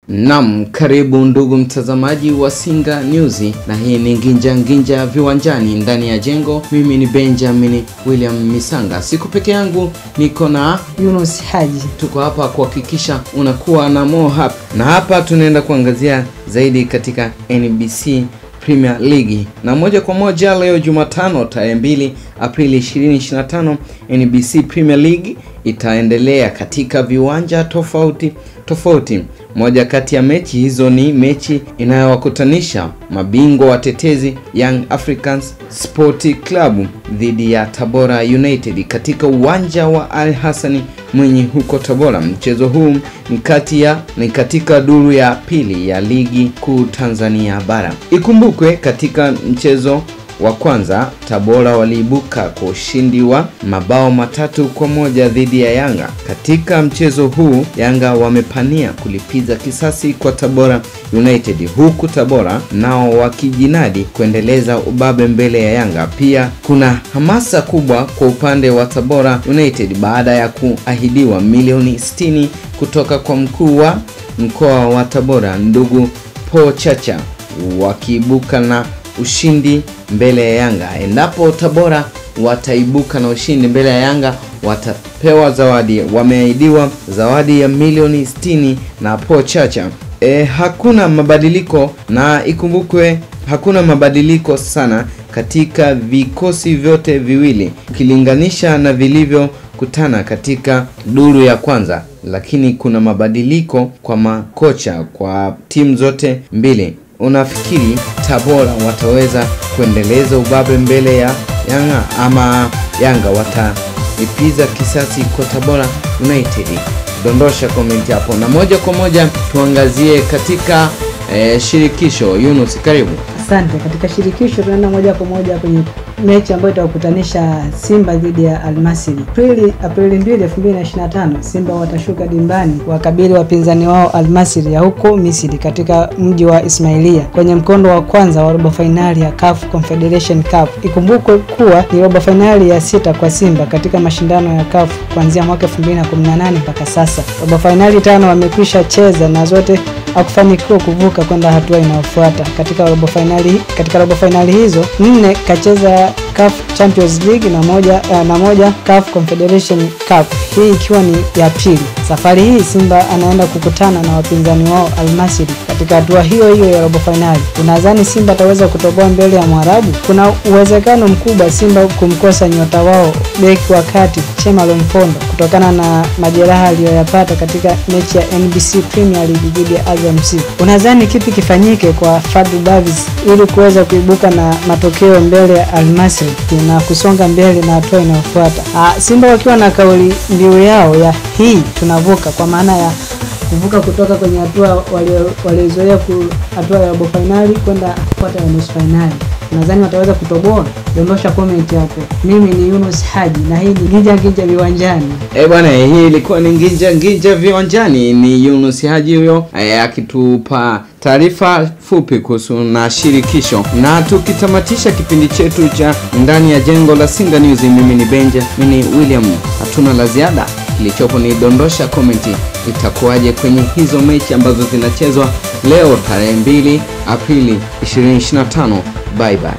Naam, karibu ndugu mtazamaji wa Singa News, na hii ni Nginja Nginja Viwanjani ndani ya jengo. Mimi ni Benjamin William Misanga. Siku peke yangu niko na Yunus Haji. Tuko hapa kuhakikisha unakuwa na more happy. Na hapa tunaenda kuangazia zaidi katika NBC Premier League. Na moja kwa moja leo Jumatano tarehe 2 Aprili 2025, NBC Premier League itaendelea katika viwanja tofauti tofauti. Moja kati ya mechi hizo ni mechi inayowakutanisha mabingwa watetezi Young Africans Sport Club dhidi ya Tabora United katika uwanja wa Al Hassan Mwinyi huko Tabora. Mchezo huu ni katika duru ya pili ya ligi kuu Tanzania bara. Ikumbukwe katika mchezo wa kwanza Tabora waliibuka kwa ushindi wa mabao 3-1 dhidi ya Yanga. Katika mchezo huu Yanga wamepania kulipiza kisasi kwa Tabora United, huku Tabora nao wakijinadi kuendeleza ubabe mbele ya Yanga. Pia kuna hamasa kubwa kwa upande wa Tabora United baada ya kuahidiwa milioni 60 kutoka kwa mkuu wa mkoa wa Tabora ndugu Paul Chacha, wakiibuka na ushindi mbele ya Yanga. Endapo Tabora wataibuka na ushindi mbele ya Yanga watapewa zawadi. Wameahidiwa zawadi ya milioni 60 na Paul Chacha. Hakuna mabadiliko, na ikumbukwe hakuna mabadiliko sana katika vikosi vyote viwili ukilinganisha na vilivyokutana katika duru ya kwanza, lakini kuna mabadiliko kwa makocha kwa timu zote mbili. Unafikiri Tabora wataweza kuendeleza ubabe mbele ya Yanga ama Yanga watalipiza kisasi kwa Tabora United? Dondosha comment hapo, na moja kwa moja tuangazie katika shirikisho. Yunus, karibu. Asante. Katika shirikisho tunaenda moja kwa moja kwenye mechi ambayo itakutanisha Simba dhidi ya Almasiri. Aprili 2, 2025, Simba watashuka dimbani wakabili wapinzani wao Almasiri ya huko Misri katika mji wa Ismailia kwenye mkondo wa kwanza wa robo finali ya CAF Confederation Cup. Ikumbukwe kuwa ni robo finali ya 6 kwa Simba katika mashindano ya CAF kuanzia mwaka 2018 mpaka sasa. Robo finali 5 wamekwisha cheza na zote hakufanikiwa kuvuka kwenda hatua inayofuata. Katika robo finali hizo 4 kacheza CAF Champions League na moja CAF Confederation Cup, hii ikiwa ni ya pili. Safari hii Simba anaenda kukutana na wapinzani wao Almasiri katika hatua hiyo hiyo ya robo finali. Unadhani Simba ataweza kutoboa mbele ya Mwarabu? Kuna uwezekano mkubwa Simba kumkosa nyota wao beki wa kati Chema Lomfondo kutokana na majeraha aliyoyapata katika mechi ya NBC Premier League dhidi ya Azam FC. Unadhani kipi kifanyike kwa Fadlu Davis ili kuweza kuibuka na matokeo mbele ya Almasiri na kusonga mbele na hatua inayofuata? Simba wakiwa na kauli mbiu yao ya hii tunavuka, kwa maana ya kuvuka kutoka kwenye hatua waliozoea hatua ya robo finali kwenda kufuata ya nusu finali. Nadhani wataweza kutoboa. Dondosha comment hapo. Mimi ni Yunus Haji na hii ni Nginja Nginja Viwanjani. Bwana, hii ilikuwa ni Nginja Nginja Viwanjani. Ni Yunus Haji huyo akitupa taarifa fupi kuhusu na shirikisho. Na tukitamatisha kipindi chetu cha ndani ya jengo la Singa News, mimi ni Benjamin William. Hatuna la ziada. Kilichopo ni dondosha comment, itakuwaje kwenye hizo mechi ambazo zinachezwa leo tarehe 2 Aprili 2025. Bye bye.